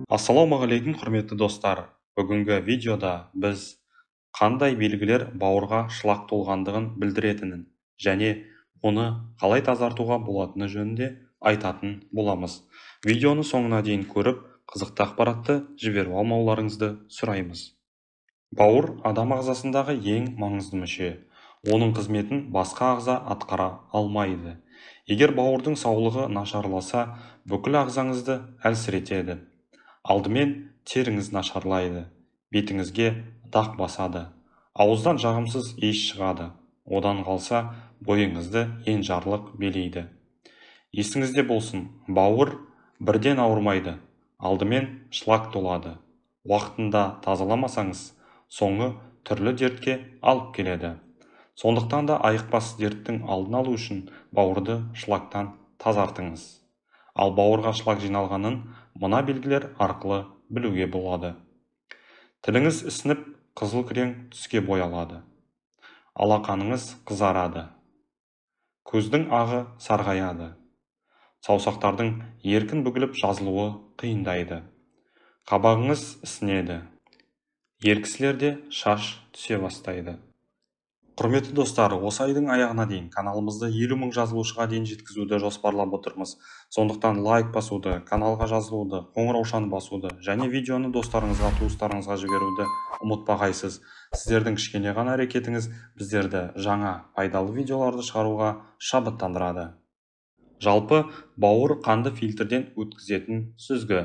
Ассалаумағалейкум, құрметті достар. Бүгінгі видеода біз қандай белгілер бауырға шлак толғандығын білдіретінін және оны қалай тазартуға болатыны жөнінде айтатын боламыз. Видеоны соңына дейін көріп, қызықты ақпаратты жіберіп алмауларыңызды сұраймыз. Бауыр адам ағзасындағы ең маңызды мүше. Оның қызметін басқа ағза атқара алмайды. Егер бауырдың саулығы нашарласа, бүкіл ағзаңызды әлсіретеді. Алдымен теріңіз нашарлайды, бетіңізге дақ басады, ауыздан жағымсыз иіс шығады, одан қалса бойыңызды енжарлық билейді. Есіңізде болсын, бауыр бірден ауырмайды, алдымен шлак толады. Уақытында тазаламасаңыз, соңы түрлі дертке алып келеді. Сондықтан да айықпас дерттің алдын алу үшін бауырды шлактан тазартыңыз. Ал бауырға шлак жиналғанын мына белгілер арқылы білуге болады. Тіліңіз ісініп, қызыл күрең түске боялады. Алақаныңыз қызарады. Көздің ағы сарғаяды. Саусақтардың еркін бүгіліп жазылуы қиындайды. Қабағыңыз ісінеді. Ер кісілерде шаш түсе бастайды. Құрметті достар, осы айдың аяғына дейін каналымызды 50 мың жазылушыға дейін жеткізуді жоспарлап отырмыз. Сондықтан лайк басуды, каналға жазылуды, қоңыраушаны басуды және видеоны достарыңызға, туыстарыңызға жіберуді ұмытпағайсыз. Сіздердің кішкене ғана әрекетіңіз біздерді жаңа пайдалы видеоларды шығаруға шабыттандырады. Жалпы, бауыр қанды фильтрден өткізетін сүзгі.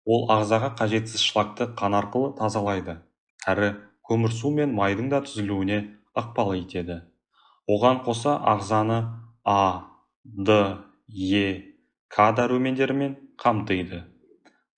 Ол ағзаға қажетсіз шлакты қан арқылы тазалайды. Әрі көмірсу мен майдың да түзілуіне ықпал етеді. Оған қоса ағзаны А, Д, Е, К дәрумендерімен қамтиды.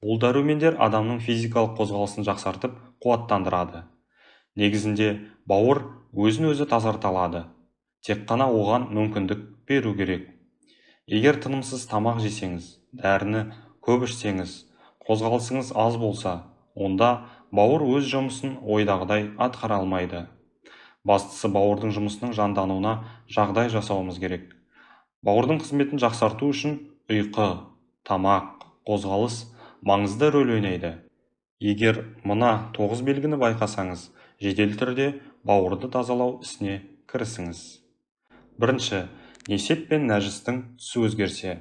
Бұл дәрумендер адамның физикалық қозғалысын жақсартып, қуаттандырады. Негізінде бауыр өзін-өзі тазарта алады. Тек қана оған мүмкіндік беру керек. Егер тынымсыз тамақ жесеңіз, дәріні көп ішсеңіз, қозғалысыңыз аз болса, онда бауыр өз жұмысын ойдағыдай атқара алмайды. Бастысы бауырдың жұмысының жандануына жағдай жасауымыз керек. Бауырдың қызметін жақсарту үшін ұйқы, тамақ, қозғалыс маңызды рөл ойнайды. Егер мына 9 белгіні байқасаңыз, жедел түрде бауырды тазалау ісіне кірісіңіз. Бірінші, несеп пен нәжістің түсі өзгерсе.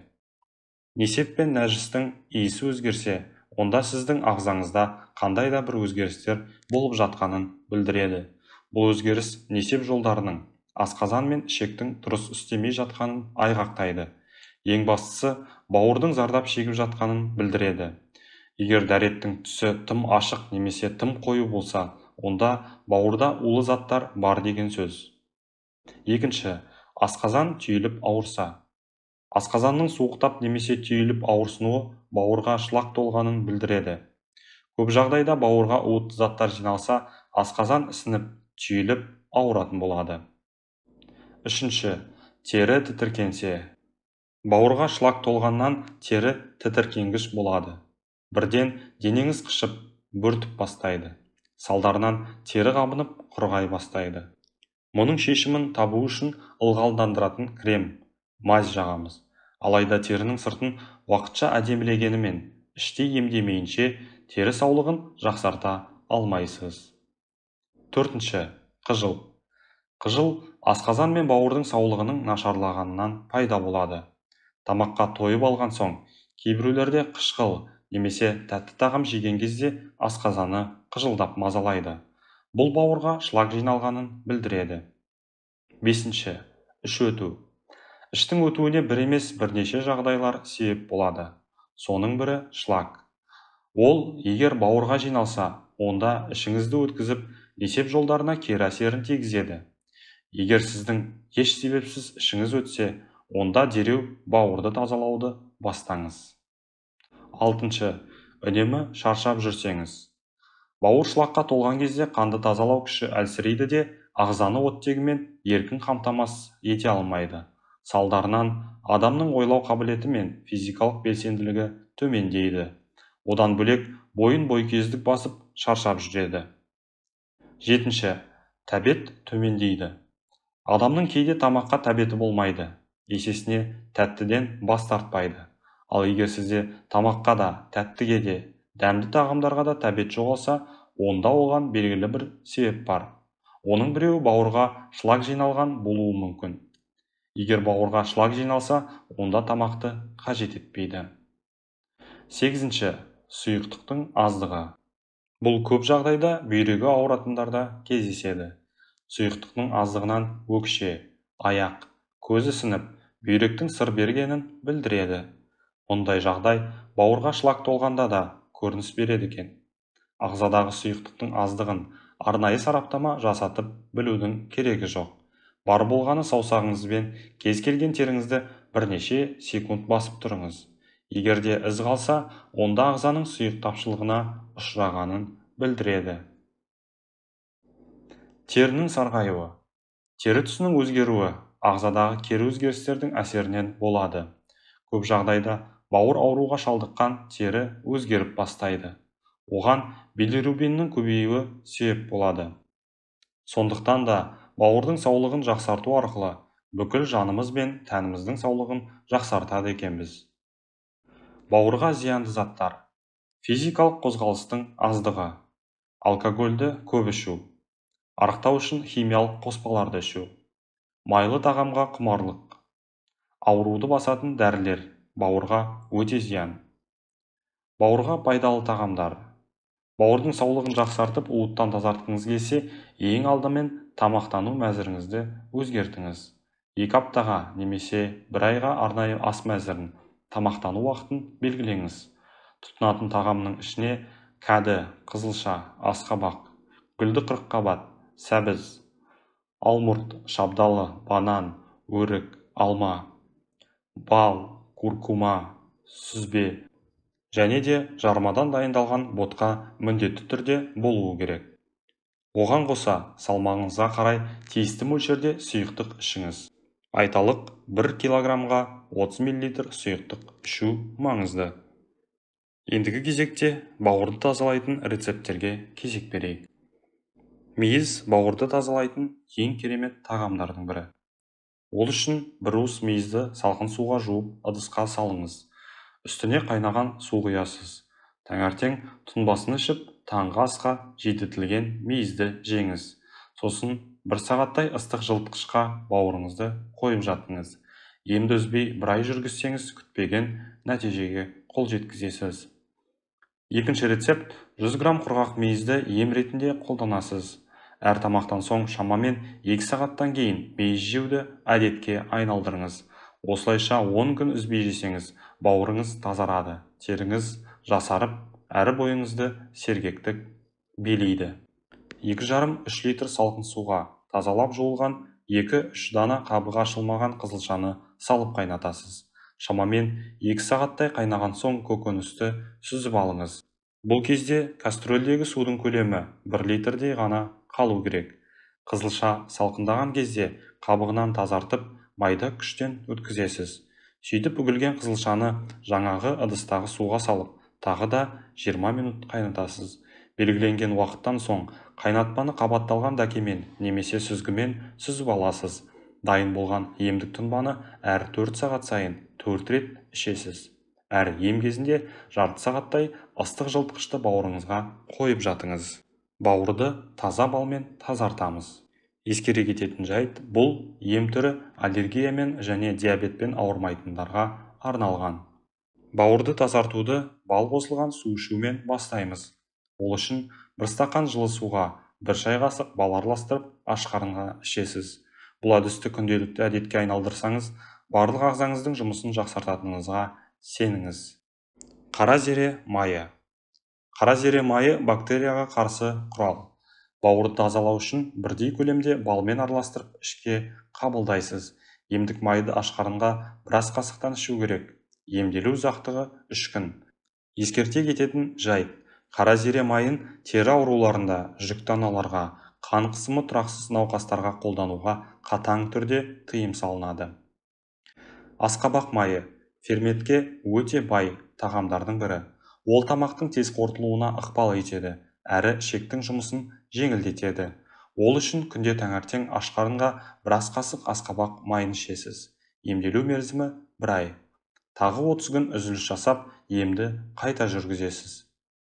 Несеп пен нәжістің иісі өзгерсе, онда сіздің ағзаңызда қандай да бір өзгерістер болып жатқанын білдіреді. Бұл өзгеріс несеп жолдарының, асқазан мен ішектің дұрыс істемей жатқанын айғақтайды. Ең бастысы, бауырдың зардап шегіп жатқанын білдіреді. Егер дәреттің түсі тым ашық немесе тым қою болса, онда бауырда улы заттар бар деген сөз. Екінші, асқазан түйіліп ауырса. Асқазанның суықтап немесе түйіліп ауырсынуы бауырға шлак толғанын білдіреді. Көп жағдайда бауырға уытты заттар жиналса, асқазан ісініп, түйіліп ауыратын болады. Үшінші, тері тітіркенсе. Бауырға шлак толғаннан тері тітіркенгіш болады. Бірден денеңіз қышып, бөртіп бастайды. Салдарынан тері қабынып, құрғай бастайды. Мұның шешімін табу үшін ылғалдандыратын крем, мазь жағамыз. Алайда терінің сыртын уақытша әдемілегенімен, іштей емдемейінше тері саулығын жақсарта алмайсыз. Төртінші, қыжыл. Қыжыл асқазан мен бауырдың саулығының нашарлағанынан пайда болады. Тамаққа тойып алған соң, кейбіреулерде қышқыл немесе тәтті тағам жеген кезде асқазаны қыжылдап мазалайды. Бұл бауырға шлак жиналғанын білдіреді. Бесінші, іш өту. Іштің өтуіне бір емес бірнеше жағдайлар себеп болады. Соның бірі шлак. Ол егер бауырға жиналса, онда ішіңізді өткізіп, несеп жолдарына кері әсерін тигізеді. Егер сіздің еш себепсіз ішіңіз өтсе, онда дереу бауырды тазалауды бастаңыз. Алтыншы, үнемі шаршап жүрсеңіз. Бауыр шлакқа толған кезде қанды тазалау күші әлсірейді де, ағзаны оттегімен еркін қамтамасыз ете алмайды. Салдарынан адамның ойлау қабілеті мен физикалық белсенділігі төмендейді. Одан бөлек бойын бойкүйездік басып шаршап жүреді. Жетінші, тәбет төмендейді. Адамның кейде тамаққа тәбеті болмайды, есесіне тәттіден бас тартпайды. Ал егер сізде тамаққа да, тәттіге де, Дәмді тағамдарға да тәбет жоғалса, онда оған белгілі бір себеп бар. Оның біреуі бауырға шлак жиналған болуы мүмкін. Егер бауырға шлак жиналса, онда тамақты қажет етпейді. 8. Сұйықтықтың аздығы. Бұл көп жағдайда бүйрегі ауыратындарда кездеседі. Сұйықтықтың аздығынан өкше, аяқ, көзі сініп, бүйректің сыр бергенін білдіреді. Мұндай жағдай бауырға шлак толғанда да көрініс береді екен. Ағзадағы сұйықтықтың аздығын арнайы сараптама жасатып білудің керегі жоқ. Бар болғаны саусағыңызбен кез келген теріңізді бірнеше секунд басып тұрыңыз. Егер де із қалса, онда ағзаның сұйық тапшылығына ұшырағанын білдіреді. Терінің сарғаюы. Тері түсінің өзгеруі ағзадағы кері өзгерістердің әсерінен болады. Көп жағдайда бауыр ауруға шалдыққан тері өзгеріп бастайды. Оған билирубиннің көбеюі себеп болады. Сондықтан да бауырдың саулығын жақсарту арқылы бүкіл жанымыз бен тәніміздің саулығын жақсартады екенбіз. Бауырға зиянды заттар. Физикалық қозғалыстың аздығы, алкогольді көп ішу, арықтау үшін химиялық қоспаларды ішу, майлы тағамға құмарлық, ауруды басатын дәрілер бауырға өте зиян. Бауырға пайдалы тағамдар. Бауырдың саулығын жақсартып, уыттан тазартқыңыз келсе, ең алдымен тамақтану мәзіріңізді өзгертіңіз. 2 аптаға немесе 1 айға арнайы ас мәзірін, тамақтану уақытын белгілеңіз. Тұтынатын тағамның ішіне кәді, қызылша, асқабақ, гүлді қырыққабат, сәбіз, алмұрт, шабдалы, банан, өрік, алма, бал, куркума, сүзбе және де жармадан дайындалған ботқа міндетті түрде болуы керек. Оған қоса салмағыңызға қарай тиісті мөлшерде сұйықтық ішіңіз. Айталық, 1 килограммға 30 мл сұйықтық ішу маңызды. Ендігі кезекте бауырды тазалайтын рецепттерге кезек берейік. Мейіз бауырды тазалайтын ең керемет тағамдардың бірі. Ол үшін бір уыс мейізді салқын суға жуып ыдысқа салыңыз. Үстіне қайнаған су құясыз. Таңертең тұнбасын ішіп, таңғы асқа жидетілген мейізді жеңіз. Сосын 1 сағаттай ыстық жылытқышқа бауырыңызды қойып жатыңыз. Емді үзбей бір ай жүргізсеңіз, күтпеген нәтижеге қол жеткізесіз. Екінші рецепт: 100 грамм құрғақ мейізді ем ретінде қолданасыз. Әр тамақтан соң шамамен 2 сағаттан кейін мейіз жеуді әдетке айналдырыңыз. Осылайша 10 күн үзбей жесеңіз, бауырыңыз тазарады, теріңіз жасарып, әрі бойыңызды сергектік билейді. 2,5-3 литр салқын суға тазалап жуылған 2-3 дана қабығы ашылмаған қызылшаны салып қайнатасыз. Шамамен 2 сағаттай қайнаған соң көкөністі сүзіп алыңыз. Бұл кезде кастрөлдегі судың көлемі 1 литрдей ғана қалу керек. Қызылша салқындаған кезде қабығынан тазартып, майда күштен өткізесіз. Сөйтіп үгілген қызылшаны жаңағы ыдыстағы суға салып, тағы да 20 минут қайнатасыз. Белгіленген уақыттан соң қайнатпаны қабатталған дәкемен немесе сүзгімен сүзіп аласыз. Дайын болған емдік тұнбаны әр 4 сағат сайын 4 рет ішесіз. Әр ем кезінде жарты сағаттай ыстық жылытқышты бауырыңызға қойып жатыңыз. Бауырды таза балмен тазартамыз. Ескере кететін жайт, бұл ем түрі аллергиямен және диабетпен ауырмайтындарға арналған. Бауырды тазартуды бал қосылған су ішумен бастаймыз. Ол үшін 1 стақан жылы суға 1 шай қасық бал араластырып аш қарынға ішесіз. Бұл әдісті күнделікті әдетке айналдырсаңыз, барлық ағзаңыздың жұмысын жақсартатыныңызға сеніңіз. Қара зере майы. Қара зере майы бактерияға қарсы құрал. Бауырды тазалау үшін бірдей көлемде балмен араластырып ішке қабылдайсыз. Емдік майды аш қарынға біраз қасықтан ішу керек. Емделу ұзақтығы 3 күн. Ескерте кететін жайт: қара зере майын тері ауруларында, жүкті аналарға, қан қысымы тұрақсыз науқастарға қолдануға қатаң түрде тыйым салынады. Асқабақ майы ферментке өте бай тағамдардың бірі. Ол тамақтың тез қорытылуына ықпал етеді, әрі ішектің жұмысын жеңілдетеді. Ол үшін күнде таңертең аш қарынға біраз қасық асқабақ майын ішесіз. Емделу мерзімі 1 ай. Тағы 30 күн үзіліс жасап, емді қайта жүргізесіз.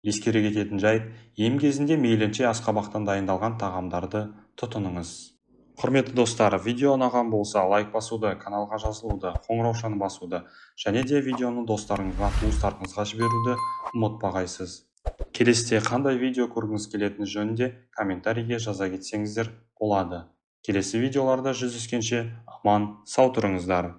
Ескере кететін жайт, ем кезінде мейлінше асқабақтан дайындалған тағамдарды тұтыныңыз. Құрметті достар, видео ұнаған болса, лайк басуды, каналға жазылуды, қоңыраушаны басуды және де видеоны достарыңызға, туыстарыңызға жіберуді ұмытпағайсыз. Келесіде қандай видео көргіңіз келетіні жөнінде комментарийге жаза кетсеңіздер болады. Келесі видеоларда жүздескенше аман сау тұрыңыздар.